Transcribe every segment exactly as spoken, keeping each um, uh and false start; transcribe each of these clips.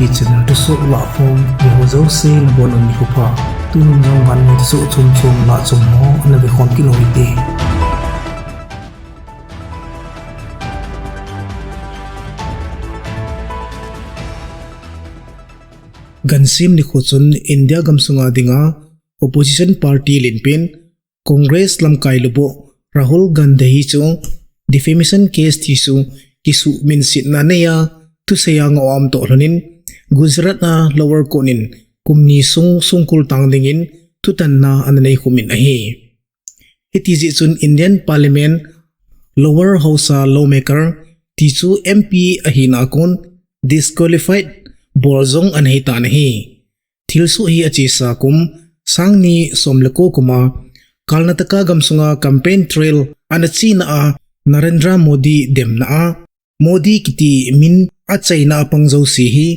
Channel thusoh lahkhom, miho jouse nabonun nikho pha. Tunin jong vannoi thusoh chomchom lahchom ho ana vekhom kit u hite. Gansim nikho chun India gamsunga dinga opposition party lenpen Congress lamkai lubuh Rahul Gandhi hi chu defamation case tichu kisuhminsetna neiya thuseiya ngah a um toh lhonin Gujarat a lower court in kum ni sung songkul tang dingin thutanna ana neikhumin ahi. Hiti jeh chun Indian Parliament lower house a lawmaker tichu M P ahina a kon disqualified bol jong ana hitan ahi. Thilsoh hi achesa kum sang ni som le ko kuma Karnataka gamsunga campaign trail ana chena a Narendra Modi demna a Modi kiti min achaina a pang jouse hi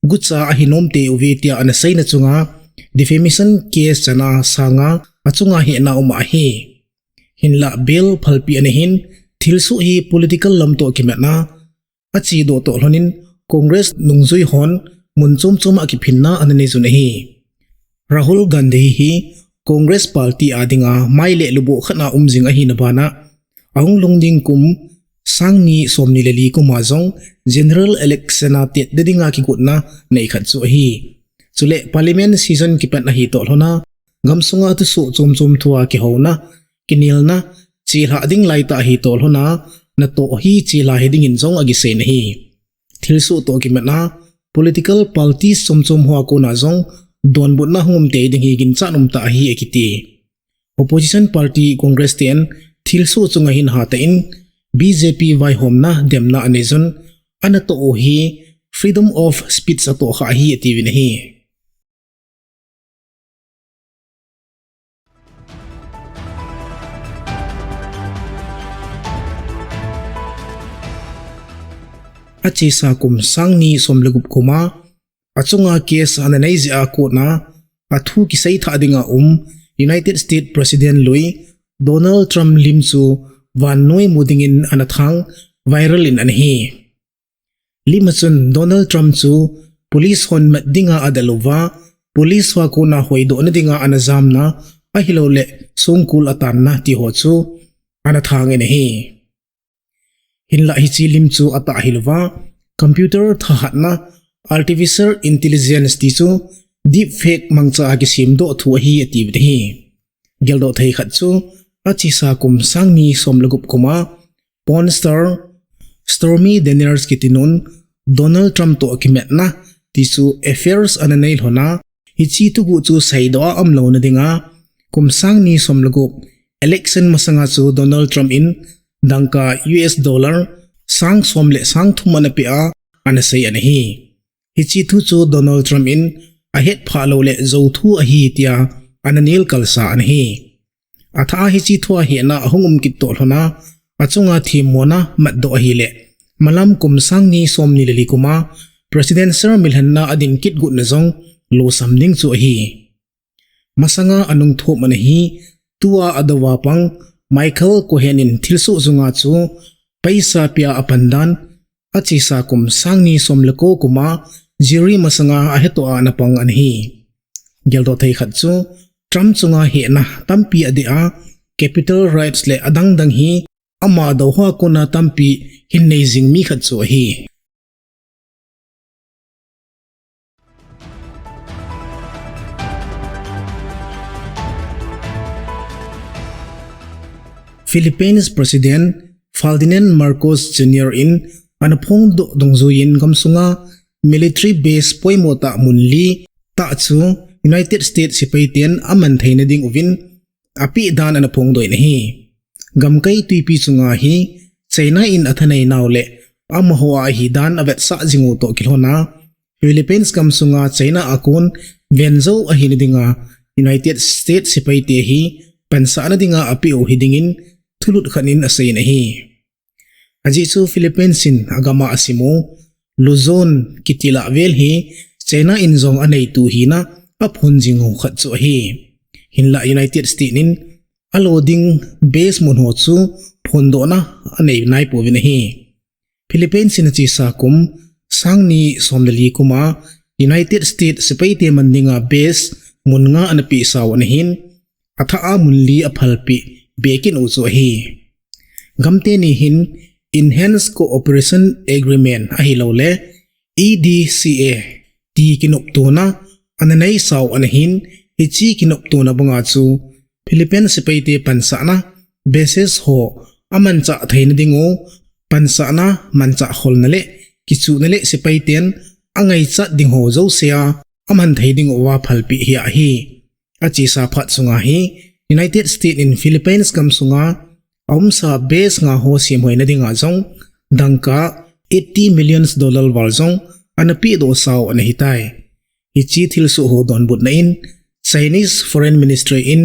gucha ahi nomteuve tia ana seina chunga defamation case chana sanga achunga hehna um ahi. Hinlah bail phalpi ana hin thilsoh hi political lam toh kimatna achedoh toh lhonin Congress nungjui hon mun chomchom a kiphinna ana neijun ahi. Rahul Gandhi hi Congress party a dinga mai le lubuh khat a um jing ahina bana ahung lhung ding kum sang ni som ni le li kuma jong general election a tetna dinga kigotna nei khat chu ahi. Chule parliament session kipat ahi toh lhona gamsunga thusoh chomchom thua kihouna kinelna chelhah ding laitah ahi toh lhona natoh hi chelha hi dingin jong akiseina ahi. Thilsoh toh kimatna political parties chomchom hoa kona jong donbutna hung um tei ding hi ginchat umtah ahi akiti. Opposition party Congress ten thilsoh chunga hin hatah in B J P vaihomna demna aneijun anatoh u hi freedom of speech atohkha ahi atiuvin ahi. Achesa kum sang ni som le gup kuma achunga case ana nei jeh a kona athu kiseithah dinga um United States President lui Donald Trump lim chu vannoi mu dingin ana thang viral in ana hi. Lim a chun Donald Trump chu police hon mat dinga adel uva, police hoa kona hoidohna dinga ana jamna ahilouleh songkul atanna tiho chu ana thangin ahi. Hinlah hiche lim chu atah hilouva computer thahatna artificial intelligence tichu deepfake mangcha a kisemdoh thu ahi atiuvin ahi. Geldoh thei khat chu achesa kum sang ni som le gup kuma porn star Stormy Daniels kitinun Donald Trump toh kimatna tichu affairs ana nei lhona hiche thuguh chu seidoh a umlouna dinga kum sang ni som le gup election masanga chu Donald Trump in dangka U S dollar sang som le sang thum ana pea ana sei ana hi. Hiche thu chu Donald Trump in ahetphah louleh jouthu ahi tia ana nelkalsa ana hi. Athah a hiche thua hehna ahung um kit toh lhona achunga themmona matdoh ahileh malam kum sang ni som ni le li kuma presidential milhenna adin kit gotna jong losam ding chu ahi. Masanga anungthom ana hi tua adouva pang Michael Cohen in thilsoh chunga chu paisa pea apan dan achesa kum sang ni som le ko kuma jury masanga ahetoh a ana pang ana hi. Geldoh thei khat chu Trump chunga hehna tampi adei a capital rights le adangdang hi ama dou hoa kona tampi hin nei jing mi khat chu ahi. Philippines President Ferdinand Marcos Junior in ana phongdoh dungjuiyin gamsunga military base poimo tah mun li tah chu United States sepai ten aman theina ding uvin apeh dan ana phongdoh in ahi. Gamkai twipi chunga hi China in athanei nau le amaho a ahi dan avetsah jing u toh kilhona Philippines gamsunga China a kon venjou ahina dinga United States sepai te hi pansahna dinga apeh u hidingin thulut khat in aseiyin ahi. Ajeh chu Philippines in agama asim u Luzon kiti lah vel hi China in jong aneitu hina aphon jing u khat chu ahi. Hinlah United States in alo ding base mun ho chu phondohna anei naipouvin ahi. Philippines in achesa kum sang ni som le li kuma United States sepaite man dinga base mun nga ana pehsau ana hin, athah a mun li aphalpeh bekin u chu ahi. Gamteni hin Enhanced Cooperation Agreement ahilouleh E D C A ti kinoptona ana neisau ana hin, hiche kinoptona banga chu Philippines sepaite pansahna bases ho amanchah theina dingu, pansahna manchah kholna le kichuhna le sepaiten angaichat ding ho jousea aman thei dinguva phalpeh hi ahi. Achesa phat sunga hi United States in Philippines gamsunga aumsa base nga ho semhoina dinga jong dangka eighty million dollar val jong ana pehdohsau ana hitai. Hiche thilsoh ho donbutna in Chinese Foreign Ministry in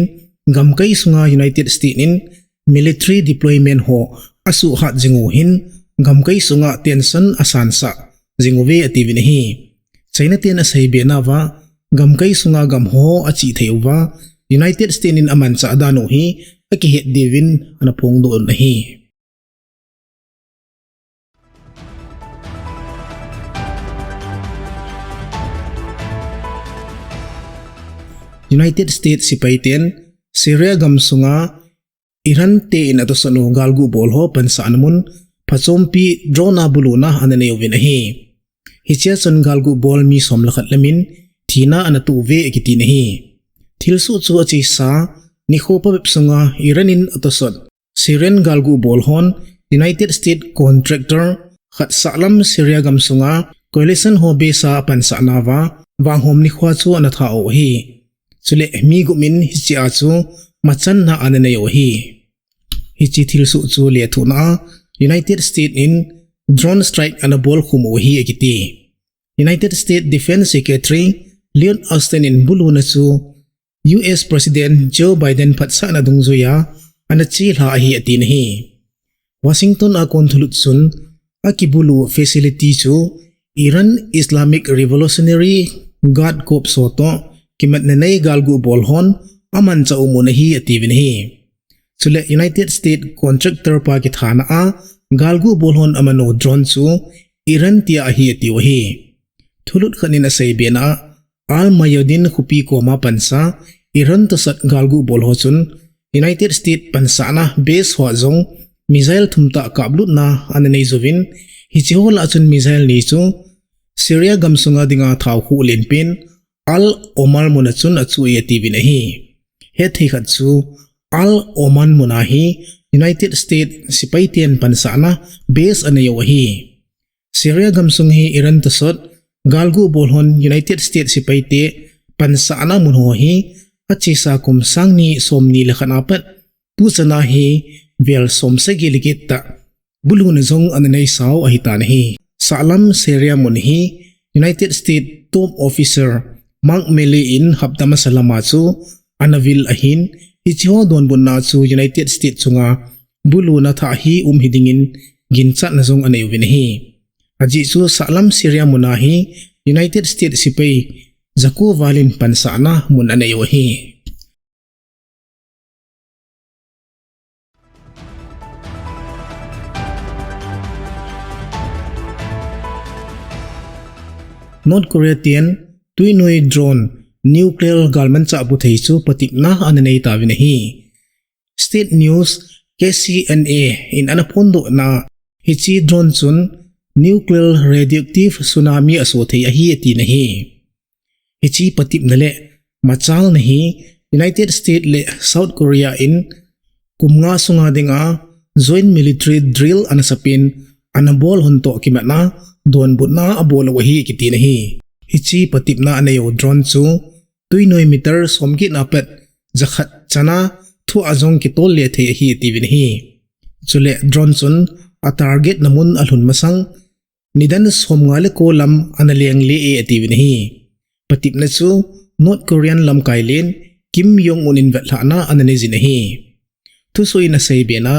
gamkai sunga United States in military deployment ho asuhhat jingu hin gamkai sunga tension asansah jinguve atiuvin ahi. China ten aseibe nauva gamkai sunga gamho achih thei uva United States in amanchah dan u hi akihet diuvin ana phongdoh un ahi. United States sepaiten Syria gamsunga Iran te in atosot u galguh bol ho pansahna mun phachompi drone a buluna ana neiuvin ahi. Hichea chun galguh bol mi som le khat lamin thina ana touve akitin ahi. Thilsoh chu achesa nikho phabep sunga Iran in atosot Syrian galguh bol hon United States contractor khat sahlam Syria gamsunga coalition ho base a apansah nauva vanghom nikhoa chu ana thau ahi. Chule mi gup in hichea chu machanna ana neiu ahi. Hiche thilsoh chu lethuhna a United States in drone strike ana bolkhum u ahi akiti. United States Defense Secretary Lloyd Austin in buluna chu U S President Joe Biden phatsahna dungjuia ana chelha ahi atin ahi. Washington a kon thulut chun akibulu facility chu Iran Islamic Revolutionary Guard Corps ho toh kimatna nei galguh bol hon amanchah u mun ahi atiuvin ahi. Chule United States contractor pa kithana a galguh bol hon amanu drone chu Iran tia ahi atiu ahi. Thulut khat in aseibe na a Al Mayadin khopi koma pansa Iran tosot galguh bol ho chun United States pansahna base hoa jong missile thum tah kaplutna ana neiuvin, hiche ho lah chun missile ni chu Syria gamsunga dinga thaokhuh lenpen Al Oman muna chun achuh e atiuvin ahi. Hethei khat chu Al Oman muna hi United States sepaiten pansahna base aneiu ahi. Syria gamsung hi Iran tosot galguh bol hon United States sepaite pansahna mun ho hi achesa kum sang ni som ni le khat a pat tuchana hi vel som sagi le get tah buluna jong ana neisau ahitan ahi. Sahlam Syria mun hi United States top officer Mark Milley in hapta masa lama chu ana vil ahin, hiche ho donbutna chu United States chunga buluna thah hi um hidingin ginchatna jong aneiuvin ahi. Ajeh chu sahlam Syria muna hi United States sepai jako valin pansahna mun aneiu ahi. North Korea ten tuinoi drone nuclear galmanchah buthei chu patepna ana neitauvin ahi. State News K C N A in ana phondohna hiche drone chun nuclear radioactive tsunami asothei ahi atina ahi. Hiche patepna le machalna hi United States le South Korea in kum nga sunga dinga joint military drill ana sapen ana bol hon toh kimatna donbutna abol u ahi kitina ahi. Hiche patepna aneiu drone chu tuinoi meter som get na pat jakhat chana thua jong kitol le thei ahi atiuvin ahi. Chule drone chun atarget na mun alhun masang nidan som nga le ko lam ana lengle e atiuvin ahi. Patepna chu North Korean lamkai len Kim Jong Un in vetlhahna ana neijin ahi. Thusoh in aseibe na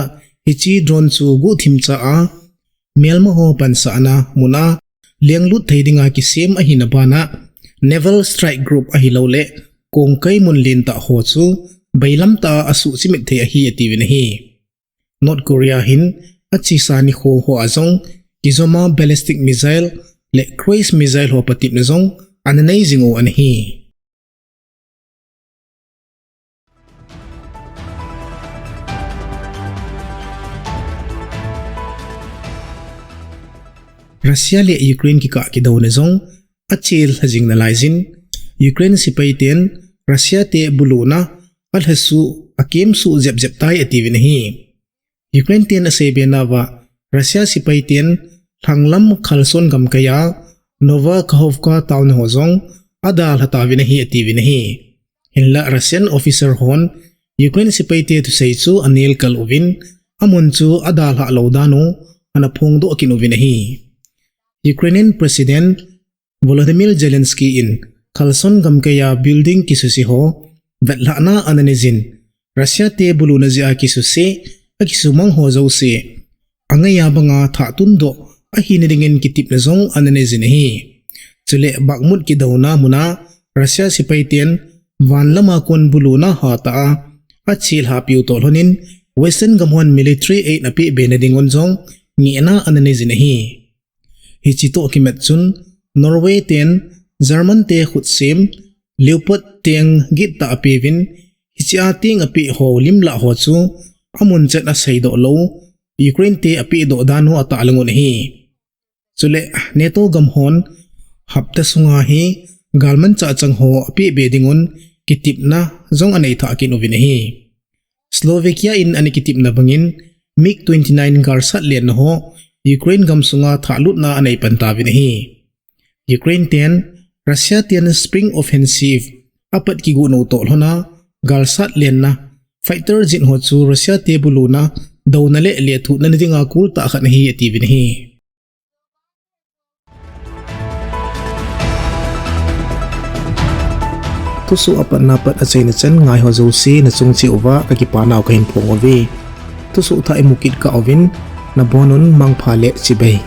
hiche drone chu guhthim cha a melmaho pansahna muna lenglut thei dinga kisem ahina bana naval strike group ahilouleh kongkai mun lentah ho chu bailamtah a asuhchimit thei ahi atiuvin ahi. North Korea hin achesa nikho hoa jong kijoma ballistic missile le cruise missile ho patepna jong ana nei jing u ana hi. Russia le Ukraine kikah kidouna jong achelha jing nalaiyin, Ukraine sepaiten Russia te buluna alhasuh, akemsuh jepjep tai atiuvin ahi. Ukraine ten aseibe nauva, Russia sepaiten lhanglam Kherson gamkaiya Novokakhovka town ho jong adalha tauvin ahi atiuvin ahi. Hinla Russian officer hon Ukraine sepaite thusei chu anelkal uvin, amun chu adalhah lou dan u ana phongdoh kit uvin ahi. Ukrainian President Volodymyr Zelensky in Kherson gamkaiya building kisuse ho vetlhahna ana neiyin, Russia te buluna jeh a kisuse, akisumang ho jouse angaiya banga thah tundoh ahina dingin kitepna jong ana neiyin ahi. Chule Bakhmut kidouna muna Russia sepaiten van lama kon buluna hatah a achelhapiu toh lhonin, Western gam hon military aid apehbe na dingun jong ngehna ana neiyin ahi. Hiche toh kimat chun Norway ten German te khutsem Leopard tank gittah apeuvin, hiche a tank apeh ho limlah ho chu amun chet a seidoh lou, Ukraine te apehdoh dan u atahlang un ahi. Chule NATO gam hon hapta sunga hi galmanchah chang ho apehbe dingun kitepna jong anei thah kit uvin ahi. Slovakia in ana kitepna bangin MiG twenty-nine galsat lenna ho Ukraine gamsunga thahlutna anei pan tauvin ahi. Ukraine ten Russia ten spring offensive apat kigot nau toh lhona galsat lenna fighter jet ho chu Russia te buluna douna le lethuhna na dinga kultah khat ahi atiuvin ahi. Thusoh apatna pat achaina chan ngaiho jouse nachung cheh uva kakipanau kahin phong uve. Thusoh thah imu kit kah uvin, nabonun mangpha le chibai.